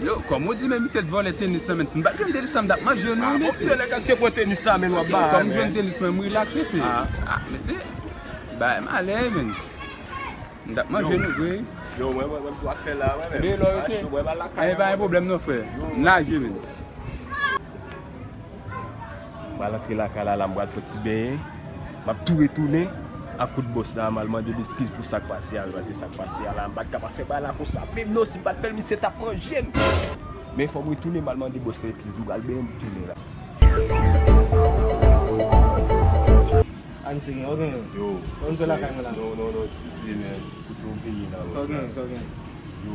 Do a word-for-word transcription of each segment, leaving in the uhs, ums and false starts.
Yo, kòm ou di, men misye t vòlè tenis lan, men si m pa t jwenn tenis lan, m t ap manje nou, wi, mesye. Mesye, lè k te pran tenis la, men w ap ba. Kòm m jwenn tenis mwen, m rilaks, mesye. Ah, mesye. Bay malè, men. M t ap manje nou vre. Yo, mwen, mwen, mwen, tou afè la, mwen, men. Be lò, yo te. Ay, pa gen pwoblèm, non, frè. M lage, men. M pral antre lakay la, la, m pral fè ti benyen. M ap tou retounen ak kout bòs la, m al mande l eskiz pou sa k pase a, paske sa k pase a la, m pa t ka pa fè bagay la konsa menm non, si m pa t fè l, misye t ap manje m. Men fò m retounen, m al mande bòs la eskiz, m pral benyen, m tounen la. A, misye gen, ok. Yo, misye lakay mwen la. Non, non, non, si, si, men, se tou vini la, sa w gen, sa w gen? Yo.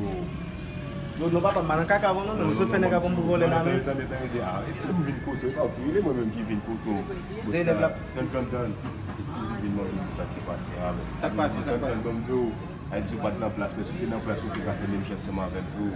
Yo, non, papa, m pa nan kaka, non, non, non, sot fè nèg la pran m pou vòlè la, men. Tande, tande, tande, ah, e m vin kote w, pa pou, e mwen menm ki vin kote w. Dèyè nèg la. Tann, tann, tann. Eskize, vin mande m sa k te pase a, men. Sa k pase, sa k pase? Tann, tann, tann, m di w, ay, di w pa t nan plas, men si w te nan plas, ou te ka fè menm jan ansanm avè m tou.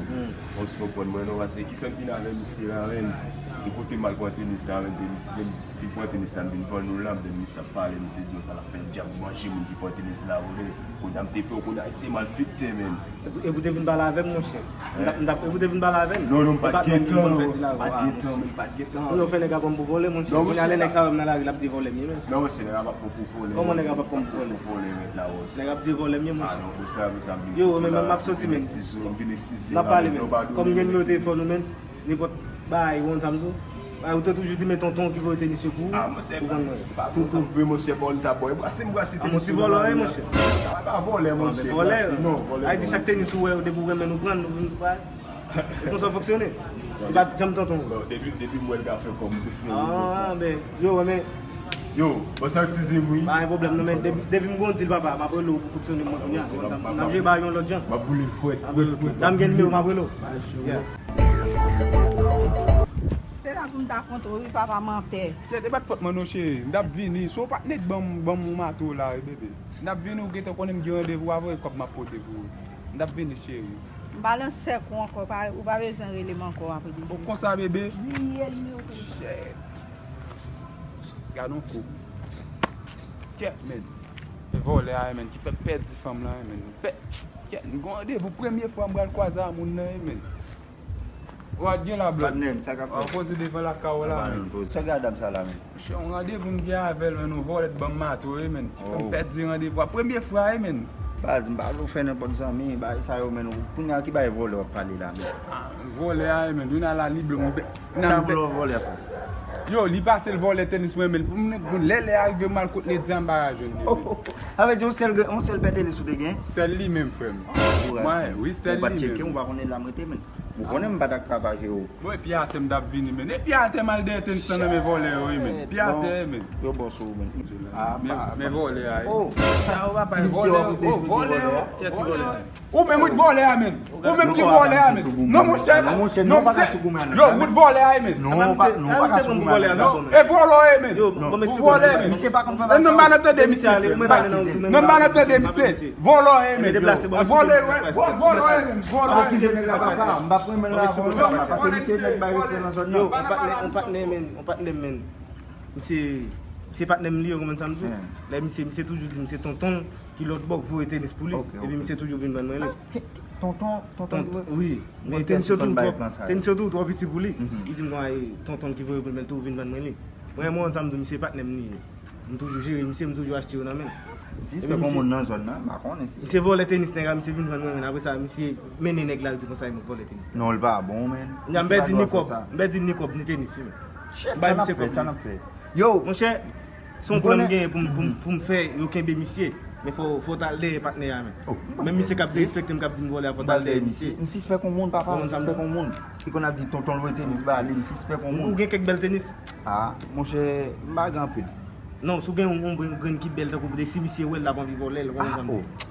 Ou se konprann mwen, non, paske ki fè m vin avè misye la, men. Li kote m al pran tenis la, men, tenis, men, li pran tenis la, m vin vann nou la, men, misye ap pale, misye di, sa l ap fè djab manje moun ki pran tenis la, vre. Kounye a m te pè, kounye a se malfektè, men. E pou te vin pale avè m, monchè. M t ap, m t ap, e pou te vin pale avè m. Non, non, m pa t gen tan, non, m pa t gen tan, men m pa t gen tan. Non, non, fè nèg la pran m pou vòlè, monchè. Kounye a lè nèg sa wè m nan lari, l ap di vòlè m ye, men. Non, monchè, nèg la p ap pran pou vòlè. Kòman nèg la p ap pran m pou vòlè? Pou vòlè, men la, wòs. Nèg ap di vòlè m ye, monchè. Ah, non, pou sa, pou sa, m vin kote w la. Yo, men, men, m ap soti, men. M vin eskize w, m vin eskize w. N ap pale, men. Kòm m gen nimewo telefòn ou, men. Nenpòt bagay, ou konn sa m di w? Bagay, ou te toujou di, men tonton ki voye tenis yo pou ou. Ah, monchè, ou konn mwen. Tonton vre, monchè, bon, l ta bon. E brase m brase tenis yo. Ah, monchè, vòlè, wi, monchè. Sa pa vòlè, monchè. Vòlè. Ay, di chak tenis ou wè, depi ou renmen nou pran, nou vin bay. E konsa w fonksyone. Li pa t janm tonton. Bon, depi, depi m wè l ka fè kòb, m te fè yon rekwès la. Ah, ben, yo, wè, men. Yo, bon, sa eskize m, wi. Pa gen pwoblèm, non, men depi, depi m gondi l, papa, m ap rele w pou fonksyone mwen kounye a. N ap jwe ba yon lòt jan. M ap boule l frèt, frèt, frèt. Dam gen nimewo, m ap rele w. Yeah. Se la pou m ta kontre w, wi, papa mantè. Kèt, e pa t fòt mwen non, cheri. M t ap vini. Si w pa t nèk ban m, ban m yon mato la, wi, bebe. M t ap vini, ou gentan konnen m gen randevou avè w, e kòb m ap pote pou ou. M t ap vini, cheri. M pa nan sèk ou ankò, pa, ou pa bezwen rele m ankò apre depi. O, konsa, bebe? Bliye nimewo telefòn. Shit. Gad yon kou. Kèt, men. Se vòlè a, men, ki fè m pèdi fanm lan, men. Pè-, kèt, m gen randevou, premye fwa m pral kwaze a moun nan, men. Ou pa t gen la, Blòd? Patnè m, sa k ap fèt? Ou poze devan lakay ou la, men. Sa gad dam sa la, men? Monchè, yon randevou m gen avè l, men, yon vòlè t ban m mato, wi, men. Ki fè m pèdi randevou a. Premye fwa, wi, men. Baz, m pa vle w fè nenpòt zanmi, bagay sa yo, men. Kounye a ki bagay vòlè w ap pale la, men? Ah, vòlè a, wi, men. Vin a la libre, mon pè. Sa vòlè, vòlè a fè? Yo, li pase l vòlè tenis mwen, men. Pou m, pou lè, lè a rive, m al kot Lady a, m pa ka jwenn li, men. Sa vle di yon sèl, yon sèl pè tenis ou te gen? Sèl li menm, frè m. Mwen, wi, sèl li menm. Ou pa t tcheke, ou pa konnen la m rete, men. Ou konnen m pa t ap ka pa jere w. Bon, epi atè m t ap vini, men. Epi atè m al dèyè tenis lan nan men vòlè yo, wi, men. Epi atè, men. Yo bòs ou, men. Ah, men, men vòlè a, wi. Oh. Sa yo pa pale vòlè yo. Oh, vòlè yo. Kiyès ki vòlè a? Ou menm, ou t vòlè a, men. Ou menm ki vòlè a, men. Non, monchè, non, monchè, non, pa ka sou goumen a, non. Yo, ou t vòlè a, men. Non, pa, non, pa ka sou goumen a, non. E vòlè yo, men. Ou vòlè, men. Misye pa konn fè bagay sa. Non, m pa nan tande misye. Non, m pa nan tande misye. Vòlò, eh, men. Vòlò, eh, vòlò, eh, men. Vòlò, eh, men. M p ap renmen l avè w, non, paske misye nèk bay respè nan zòn nan. Yo, yon patnè, yon patnè, men, yon patnè, men. Misye, misye patnè m li ye, ou konprann sa m di w? Lè misye, misye toujou di misye tonton ki lòt bò k voye tenis pou li. Epi misye toujou vin vann mwen li. Tonton, tonton, wi. Men tenis yo toujou twò, tenis yo toujou twò piti pou li. Li di m konsa, e, tonton ki voye pou li, men l toujou vin vann mwen li. Mwen, mwen, sa m di w, misye patnè m li ye. M toujou jere misye, m toujou achte yo nan men l. M sispèk yon moun nan zòn nan, m pa konnen si. Misye vòlè tenis nèg la, misye vin vann mwen, men apre sa, misye mennen nèg la, l di konsa, e mwen k vòlè tenis la. Non, l pa bon, men. Kounye a m pèdi ni kòb, m pèdi ni kòb, ni tenis, wi, men. Shit, sa n ap fè, sa n ap fè? Yo! Monchè, se yon plan m genyen pou m, pou m, pou m fè yo kenbe misye. Men fò, fò w t al dèyè patnè a, men. Menm misye k ap derespekte m, k ap di m vòlè a, fò w t al dèyè misye. M sispèk yon moun, papa, m sispèk yon moun. Ki konn ap di tonton l voye tenis ba li, m sispèk yon moun. Ou gen kèk bèl tenis? Ah, monchè, m pa gen anpil. Non, si w gen yon, yon grenn, grenn ki bèl tankou de si misye wè l, l ap anvi vòlè l, ou konprann sa m di?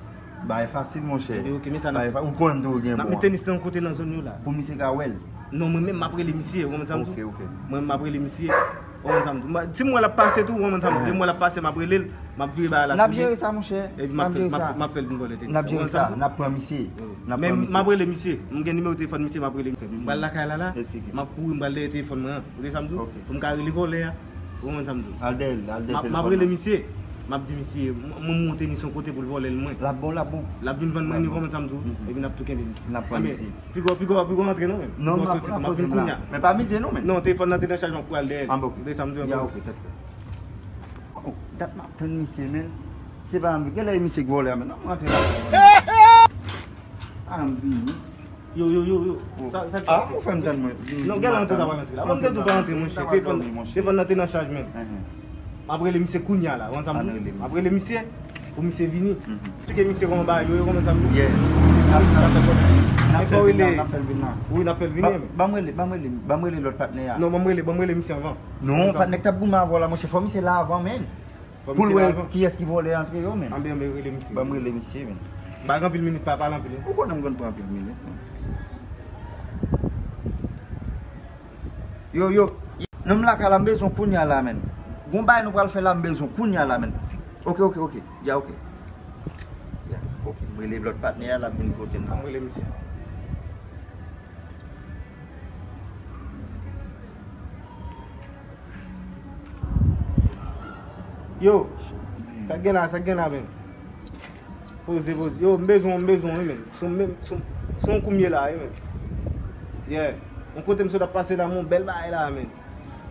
Bagay fasil, monchè. Ebyen, ok, men sa n ap fè. Ou konnen m toujou gen bon an. N ap met tenis nan yon kote nan zòn yo la. Pou misye ka wè l. Non, mwen menm m ap rele misye, ou konprann sa m di w? Ok, ok. Mwen menm m ap rele misye, ou konprann sa m di w? Si m wè l ap pase tou, ou konprann sa m di w? Lè m wè l ap pase, m ap rele l, m ap vire bagay la sou li. N ap jere sa, monchè. Epi m ap fè, m ap, m ap fè l vin vòlè tenis. N ap jere sa, n ap pran misye. N ap pran misye. Men m ap rele misye. M gen nimewo telefòn misye, m ap rele misye. M pral lakay la la, m ap kouri, m pral dèyè telefòn mwen an. Ou konprann sa m di w? Ok. Pou m ka rele vòlè a. Ou konprann sa m di w? Al dèyè l, al dèyè telefòn nan. M ap rele misye. M ap di misye, m- mwen monte ni son kote pou l vòlè l mwen. L ap bon, l ap bon. L ap vin vann mwen ni kòman sa m di w, epi n ap tou kenbe misye. N ap pran misye. Piga w, piga w, piga w antre non, men. Non, m ap pran, m ap pran. Men pa mize non, men. Non, telefòn nan te nan chaj, m ap pral dèyè l. Ah, bon, ok. De sa m di w. Ya, ok, tèt fè. Oh, dat m ap tann misye, men. Se pa anvi. Genlè e misye k vòlè a, men. Non, m rantre la. Anvi. Yo, yo, yo, yo. Sa, sa ki pase? Ou fè m tann mwen. Non, genlè antre la, pa rantre la. Mwen te di w pa rantre, monchè. Telefòn, telefòn nan te nan chaj, men. M ap rele misye kounya la. Ou konn sa m di w? M ap rele misye pou misye vini. Eksplike misye kòman bagay yo ye, kòman sa m di w? Yeah. N ap fè l vin la, n ap fè l vin la. Wi, n ap fè l vini, men. Ban m rele, ban m rele, ban m rele lòt patnè a. Non, ban m rele, ban m rele misye anvan. Non, patnè k t ap goumen avè w la, monchè, fò misye la avan, men. Pou l wè kiyès ki vòlè antre yo, men. Anben, anben, rele misye. Ban m rele misye, men. M pa gen anpil minit, pa pale anpil, wi. Ou konnen m konn pran anpil minit, men. Yo, yo. Nonm lakay la, m bezwen w kounya la, men. Gon bagay nou pral fè la, m bezwen w kounya la, men. Ok, ok, ok. Ya, ok. Ya, ok. M rele lòt patnè a, l ap vin kote m la. M rele misye. Yo, sa k gen la, sa k gen la, men? Poze, poze. Yo, m bezwen w, m bezwen w, wi, men. Se yon, se yon, se yon kou m ye la, wi, men. Yeah. Yon kote m sot ap pase la, men yon bèl bagay la, men.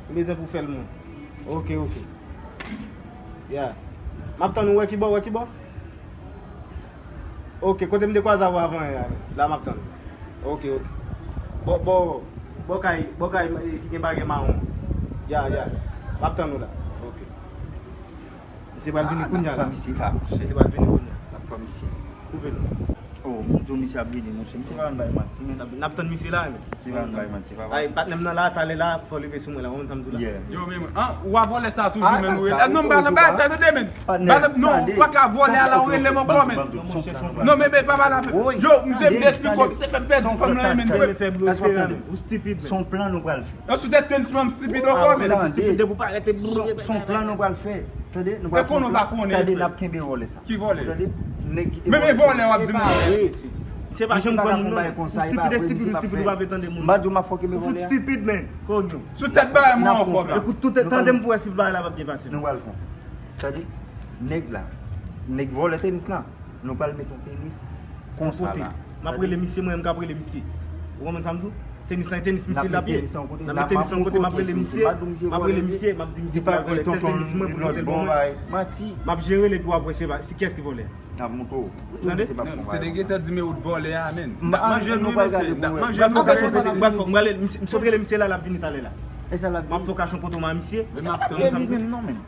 M bezwen pou fè l, mwen. Ok, ok. Yeah. M ap tann ou, wè ki bò, wè ki bò? Ok, kote m te kwaze avè w avan yè a, la m ap tann. Ok, ok. Bò, bò, bò kay, bò kay, eh, ki gen bagay mawon. Ya, ya. M ap tann ou la. Ok. Misye pral vini kounya la. Misye pral vini kounya. Koupe l. Oh, m di w misye ap vini, monchè. Misye pa konn bay manti, men. N ap tann misye la, men. Misye pa konn bay manti, papa. Ay, patnè m nan la, talè la, fò leve sou mwen la, ou konn sa m di w la? Yeah. Yo, men, an, ou a vòlè sa toujou, men, ou ye. Non, m pa nan bagay sa, tande, men. Non, ou pa ka vòlè a la, ou rele m ankò, men. Non, men, men, pa pale afè. Yo, misye vin eksplike w, misye fè m pèdi fanm nan, men. Ou stipid, men. Se yon plan nou pral fè. Nan sou tèt tenis, men, m stipid ankò, men. Stipid depi w parèt. Se yon plan nou pral fè. Tande, nou pral fè yon plan. Tande, n ap kenbe vòlè sa. Ki vòlè? Ou tande? Nèg ki te vòlè sa. Men, men vòlè w ap di, monchè. Misye pa janm kwè moun non. Ou stipid, e stipid, ou stipid, ou pa vle tande moun. M pa di w m ap fòke men vòlè a. Ou fout stipid, men. Konn yo. Sou tèt bagay mwen ankò, men. Ekout, tout, tande m pou wè si bagay la p ap byen pase. Nou pral fè. Tande? Nèg la. Nèg vòlè tenis la. Nou pral met yon tenis konsa la. M ap rele misye, mwen menm k ap rele misye. Ou konprann sa m di w? Tenis lan, tenis misye l ap ye. N ap met tenis lan yon kote, m ap rele misye, m ap rele misye, m ap di misye pou al vòlè tèl tenis mwen, pou l pote l ban mwen. Manti. M ap jere l epi w ap wè se pa, se kiyès ki vòlè. N ap montre w. Tande? Non, se te gentan di men ou t vòlè a, men. N ap manje nou, mesye. N ap manje nou. M pral fè w kache yon kote, m pral fè w, m pral, m sot rele misye la, l ap vini talè la. M ap fè w kache yon kote, m a misye.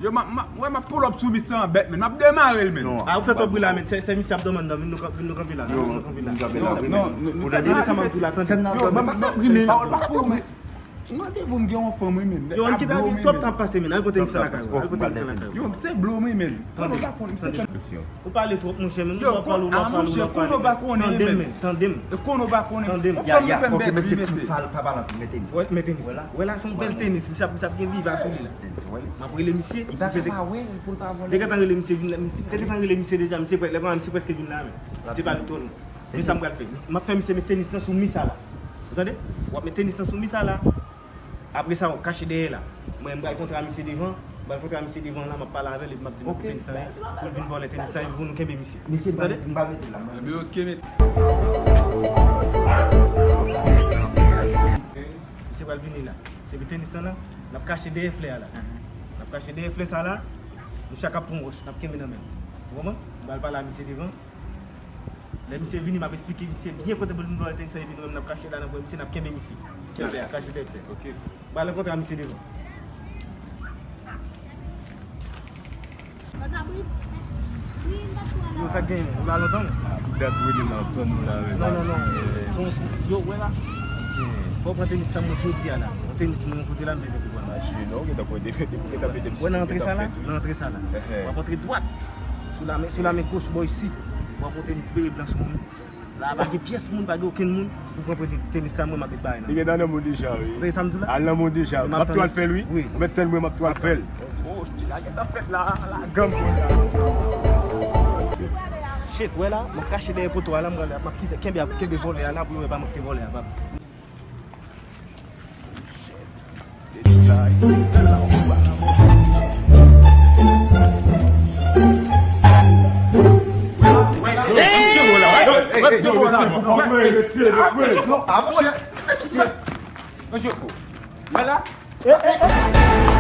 Yo, m ap, m ap, wè, m ap pull up sou misye an bèt, men. M ap demare l, men. A, ou fè twòp bri la, men. Se, se misye ap demann nan, vin nou kan-, vin nou kanpe la, vin nou kanpe la. Non, non, nou fè sa m ap di la, tande. Yo, m ap, m ap, m ap, pawòl pa pou ou, men. Mande pou m gen yon fanm, wi, men. Yo, ann kite, twòp tan ap pase, men. Al pote misye lakay ou, al pote misye lakay ou. Yo, se blo, wi, men. Konnen w pa konnen, se fanm. Ou pale twòp, monchè, men. Yo, w ap pale, w ap pale, w ap pale. Tande m, men, tande m. E konnen w pa konnen. Tande m. Yon fanm ki fè m pèdi, mesye. Pa pale anpil, men tenis. Wè, men tenis. Wè la, se yon bèl tenis. Misye ap, misye ap gen viva sou li la. M ap rele misye. Misye te gentan rele misye vin la. Misye te gentan rele misye deja. Misye prè-, lè kòman misye prèske vin la, men. Misye pa retounen. Men sa m pral fè. M ap fè misye met tenis lan sou mi sa la. Ou tande? W ap met tenis lan sou mi sa la. Apre sa, w ap kache dèyè la. Mwen, m pral kontre a misye devan. M pral kontre a misye devan la, m ap pale avè l, epi m ap di l pou tenis lan, pou l vin vòlè tenis lan, epi pou nou kenbe misye. Misye, m pral, m pral mete l la. Ebyen, ok, mesye. Misye pral vini la. Misye met tenis lan la. N ap kache dèyè flè a la. N ap kache dèyè flè sa la. Nou chak ap pran yon wòch, n ap kenbe nan men. Ou konprann? M pral pale a misye devan. Lè misye vini, m ap eksplike misye byen kote pou l vin vòlè tenis lan, epi nou menm n ap kache la, n ap wè misye, n ap kenbe misye. Kenbe a. Kache dèyè flè. Ok. M pral rankontre a misye devan. Yo, sa k genyen? Ou la lontan, non? Dat wi, li nan tann nou la, wi. Non, non, non. Bon, yo, wè la. Fò w pran tenis sa mwen jodi a la. Yon tenis mwen yon kote la, m bezwen pou pran. Mache, non, ou gentan pran de, ou gentan mete m sou. Wè nan antre sa la, nan antre sa la. W ap antre dwat. Sou lamen, sou lamen goch bò isit. W ap pran tenis bere blanch mwen. La, pa gen pyès moun, pa gen okenn moun pou pran prete tenis sa, mwen, m ap met bagay nan. Li gentan nan moun deja, wi. Tande sa m di w la? Al nan moun deja. M ap tou al fè l, wi. Ou mèt tann mwen, m ap tou al fè l. Oh, la gentan fèt la, la, granmoun la. Shit, wè la, m ap kache dèyè poto a la, m pral, m ap kite, kenbe, kenbe vòlè a la pou yo wè pa mwen ki te vòlè a, papa. Depi sa, depi sa la, ou pa nan moman. Mèt de bò la. Mèt de bò. Apwoche. Mèt de bò. Mèt de bò. Mèt de bò.